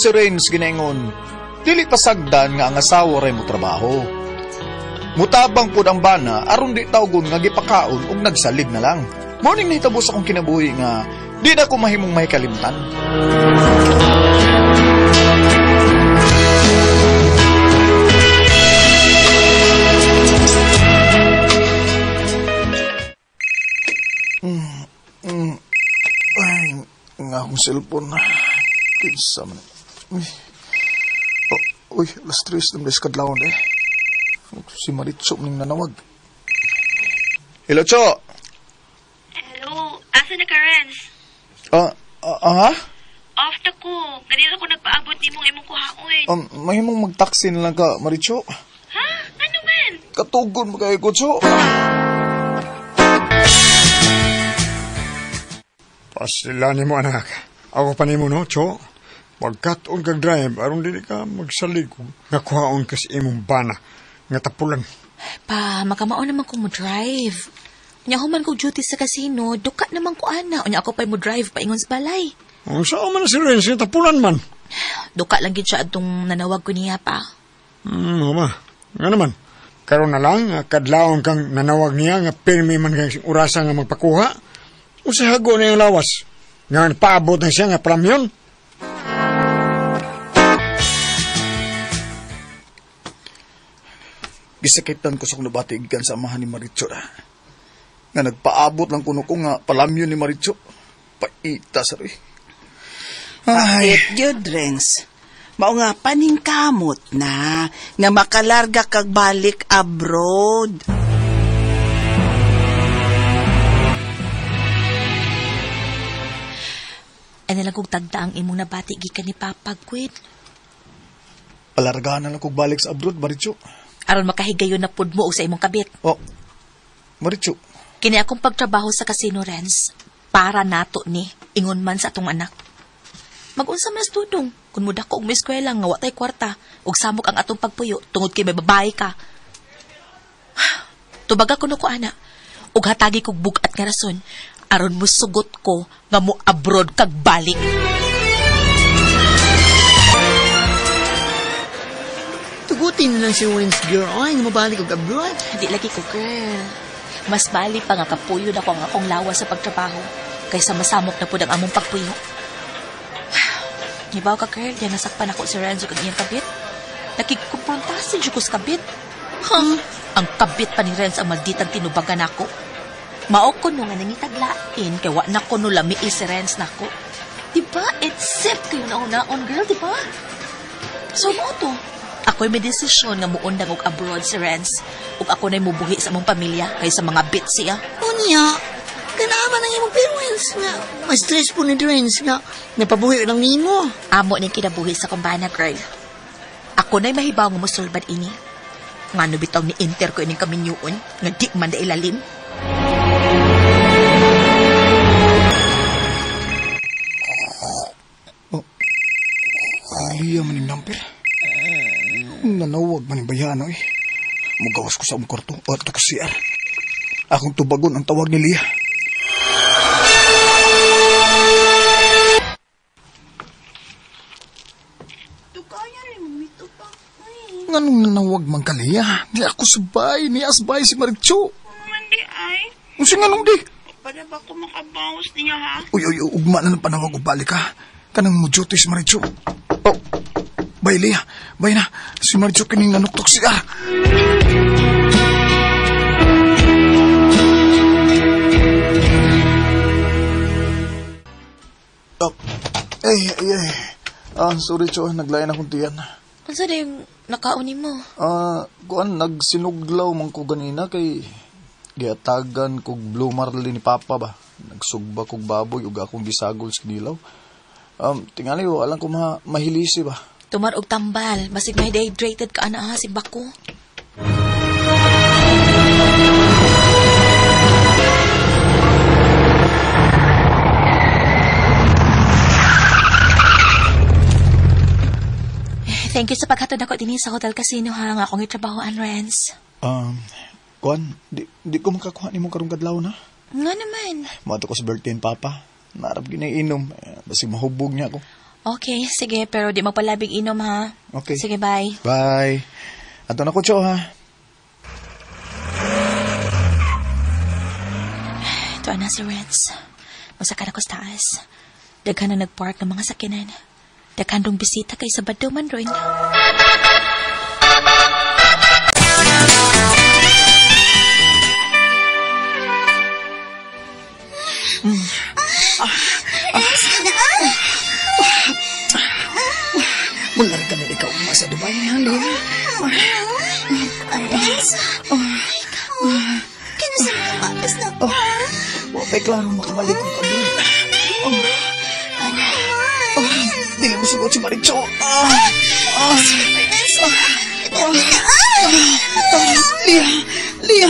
si Renz ginaingon, dili pasagdan nga ang asawa ray mo trabaho. Mutabang pud ang bana aron di tawgon nga gipakaon ug nagsalig na lang. Morning nahitabo sa akong kinabuhi nga di na ko mahimong mahikalimtan. Ay, nga akong cellphone. Kinsa man. Uy. Oh, uy, alas 3 ng kadlawon eh. Si Maritso ning nanawag. Hello, Cho. Hello, asa na ka, Renz? Ha? Off ta ko. Ganito ko nagpaabot ni mong imong kuhaon. Mahimong mag-taxi na lang ka, Maritso. Ha? Ano man? Katugon mo kayo ko, Cho. Pasilani mo, anak. Ako pa nimo, no, Cho? Pagkat-on kag drive, aron dili ka magsalig nga kuhaon ka sa imong bana nga tapulan. Pa, makamao naman ko mo drive. Unya human kog duty sa casino, duka naman ko ana. Unya ako pa'y mo drive paingon sa balay. Ang saan man si Renz nga tapulan man? Duka lang gid siya adtong nanawag ko niya pa. Huma. Nga naman. Karon na lang, kadlawon kang nanawag niya nga pirmi man kang orasa nga magpakuha. Usa hago na yung lawas. Nga paabot na siya nga pramyon. Gisakitan ko sa kong nabati gikan sa amahan ni Maritso na. Nga nagpaabot lang kuno ko nga palamyon ni Maritso. Paita sa rin. Ay. Bakit yun, Renz? Mao nga paningkamot na nga makalarga kag balik abroad. Ano lang kong tagda ang imong nabati gikan ni Papa, Gwen? Palargahan na lang kong balik sa abroad, Maritso. Aron makahigayon na pud mo og sa imong kabit. Oh, Maritso. Kini akong pagtrabaho sa casino, Renz, para nato ni, ingon man sa atong anak. Mag-unsa man tudong, kung mudako og eskwela nga wa tay kwarta, ug samok ang atong pagpuyo tungod kay may babae ka. Tubaga kuno ko ana, ug hatagi kog bug-at nga rason, aron mo sugot ko nga mo abroad kag balik. Tugutin na lang si Renz, girl. Ay, nga mabalik og abroad. Di lagi ko, girl. Mas bali pa nga kapuyo na ko ang akong lawas sa pagtrabaho kaysa masamok na pud ang among pagpuyo. Ibaw ka, girl. Yan nasakpan ako si Renzo kag iyang kabit. Nakigkumprontasin siya ko sa kabit. Huh? Ang kabit pa ni Renz ang malditang tinubagan ako. Mao ko no nga nangitaglain kay wa na ko no lami si Renz nako. Diba? Except kayo na unaon, girl, diba? So mo to. Ako'y may desisyon nga muundang og abroad si Renz. Ug ako na'y mubuhi sa among pamilya kaysa mga bit siya. Unya, kanaman ang imong parents nga. Mas-stress po ni Renz nga napabuhi lang nimo. Amo ning kinabuhi sa kumbana, girl. Ako na'y mahibaw nga musulbad ini. Ngano bitaw ni enter ko ining kaminyuon nga di man da ilalim. Oh, Liya man yung number. Nanawag man yung bayano eh. Mugawas ko sa among kwarto at ko CR. Akong tubagon ang tawag ni Lia. Nganong nanawag man ka, Lia? Di ako sabay. Ni asbay si Maritso. Mandi ay. Unsa nganong di? Para ba ko makabawas niya ha? Uy, uy, ugma na ng panawag og balik ha. Kanang mo duty si Maritso. Oh, bay Lia. Bay na. Si Maritso kining nanuktok siya. Oh, ay, ay, ay. Ah, sorry, Cho. Naglayan akong tiyan. Unsa na yung nakaon nimo? Kuan, nagsinuglaw man ko ganina kay giatagan kog Blue Marlin ni Papa ba. Nagsugba kog baboy ug akong gisagol sa kinilaw. Tingali, alam ko mahilisi ba. Tumar og tambal, basig may dehydrated ka ana ha, si bako. Thank you sa paghatod ako dinhi sa Hotel Casino ha, nga akong gitrabahoan, Renz. Kuan, di ko makakuha nimo karong kadlaw na. Nga naman. Moadto ko sa birthday ni Papa. Narap ginainom, basig mahubog niya ako. Okay, sige. Pero di magpalabig inom, ha? Okay. Sige, bye. Bye. Ato na ko, Cho, ha? Ito na si Renz. Masakar ako sa taas. Daghan na nagpark ng mga sakinan. Daghan dong bisita kay Sabado man ron. Mula rin kami ikaw sa Dubai, ha, Lia? Renz, ikaw, kinasa mga papas na ko, ha? Okay, klaro, makabalik kong kami. Dili mo sugot si Maricho. Lia! Lia!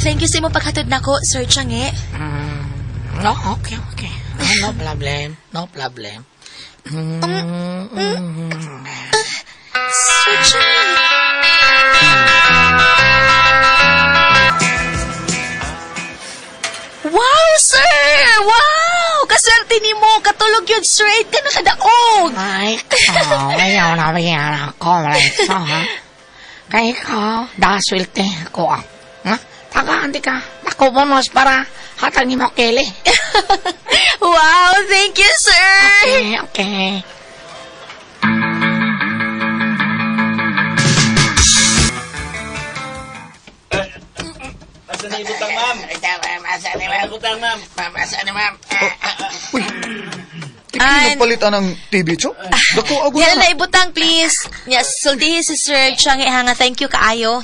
Thank you sa imong paghatod nako, Sir Changi. No, okay, okay. No problem. No problem. Sir Changi. Wow, sir! Wow! Kaswerte ni mo! Katulog yun straight ka nakadaog! Ay, ikaw, ayaw na biyan ako, Maritso, ha? Kaya ikaw, daswilte ako, ah. Ha? Tagaan di ka. Ako bonus para hatag ni mo, Kelly. Wow, thank you, sir! Okay, okay. Asa na ibutang, ma'am? Asa ni ma'am? Ibutang, ma'am. Asa ni ma'am? Uy! Ikaw nagpalitan ng TV, Cho? Dako, ako Yan na. na ibutang, please. Yes, sultihi si Sir Changi hanga. Thank you kaayo.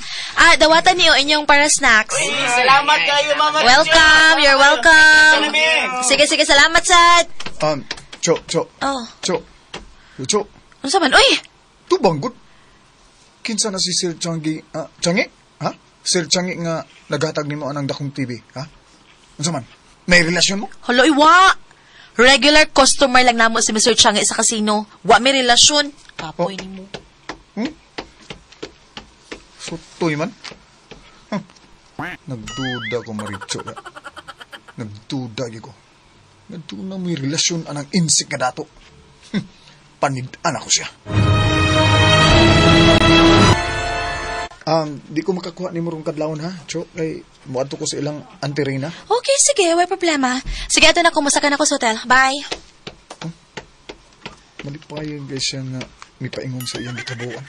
Dawatan niyo inyong para snacks. Salamat kayo, ma'am. Welcome, you're welcome. Sige, sige, salamat, sad. Cho, Cho. Oh. Cho. Cho. Ano sa man? Uy! Tubang, good. Kinsa na si Sir Changi? Changi? Ha? Sir Changi nga naghatag nimo anang dakong TV, ha? Unsa man? May relasyon mo? Hala, iwa! Regular customer lang namo si Mr. Changi sa casino. Wa may relasyon. Kapoy nimo. Sutoy man. Huh. Nagduda ko, Maricho. Nagduda ko. Nagduda may relasyon anang insik nga dato. Panid-an ako siya. Di ko makakuha ni Murong kadlawon, ha, Cho? Kay muadto ko sa ilang Auntie Reyna. Okay, sige. Way problema. Sige, ato na. Kumusta ka na ko sa hotel. Bye. Oh. Malipayan guys siya nga mipaingon sa iyang gitabuan.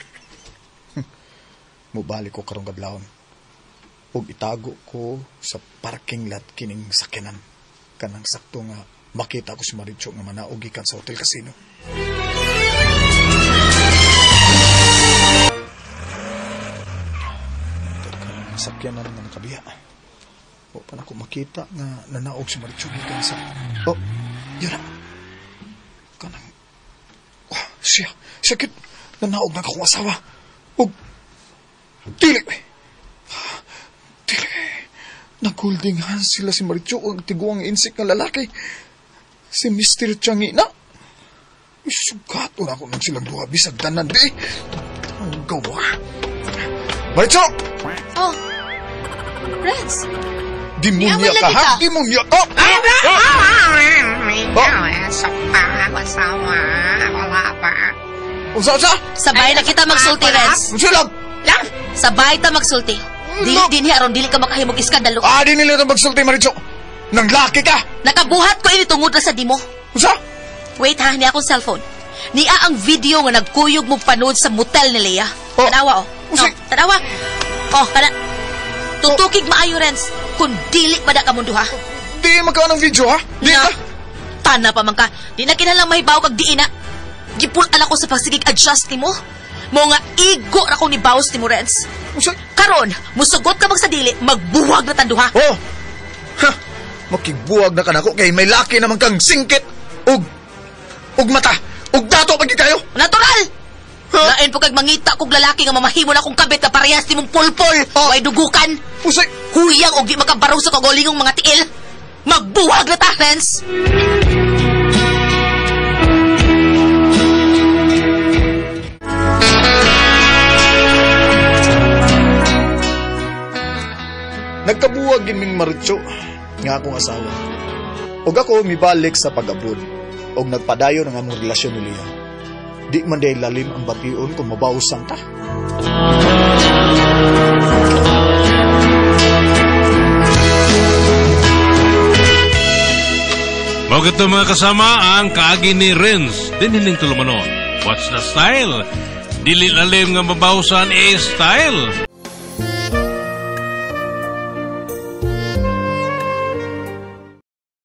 Mubalik ko karong kadlawon. Ug itago ko sa parking lot kining sakyanan. Kanang sakto nga makita ko si Maricho nga manaog gikan sa hotel casino. Sakyanan nga nakabiya. O pa na ko makita nga nanaog si Maricho gikan sa... Oh, yun na. Kanang... Oh, siya. Siya kit. Nanaog na akong asawa. Og... Dili. Dili. Nag-holding hands sila si Maricho ang tiguang insik nga lalaki. Si Mr. Changi na. Sugat na ako nang silang duha. Bisag tanan, di. Ang gawa. Maricho! Oh. Renz. Demonya ka, ha? Demonya ka! Asawa, wala pa. Unsa, unsa? Sabay na kita magsulti, Renz. Unsa lang? Sabay ta magsulti. Dili din aron dili ka makahimog iskandalo. Di nila na magsulti, Maricho. Nang laki ka! Nakabuhat ko ini tungod na sa dimo. Unsa? Wait ha, niya akong cellphone. Niya ang video nga nagkuyog mo panood sa motel ni Leia. Tanawa, oh. Oh, tanawa. Oh, kana. Tutukig maayo, Renz. Kung dili pa da ka mundo, ha? Di magkaan ang video, ha? Di na. ka? Tana pa man ka. Di na kinahanglang mahibaw kag di na. Gipulan ako sa pagsigig adjust nimo. Mo nga igo ra ko ni bawas ni mo, Renz. Karon, musugot ka magsa dili, magbuwag na tanduha. Oh! Ha! Makigbuwag na ka nako kay may laki naman kang singkit ug mata ug dato pag kayo. Natural! Lain po kag mangita kog lalaki nga mamahimo na kong kabit na parehas nimong pulpol. Oh. Way dugukan. Usay. Huyang og di makabarong sa kagolingong mga tiil. Magbuwag na ta, Renz! Nagkabuwag gin ming maritso nga akong asawa. Og ako mibalik sa pag-abroad og nagpadayon ang among relasyon ni Leah. Di man day lalim ang bation kung mabawsan ta. Mao gito mga kasama ang kaagi ni Renz dinhining tulumanon. What's the style? Dili lalim nga mabawsan is style.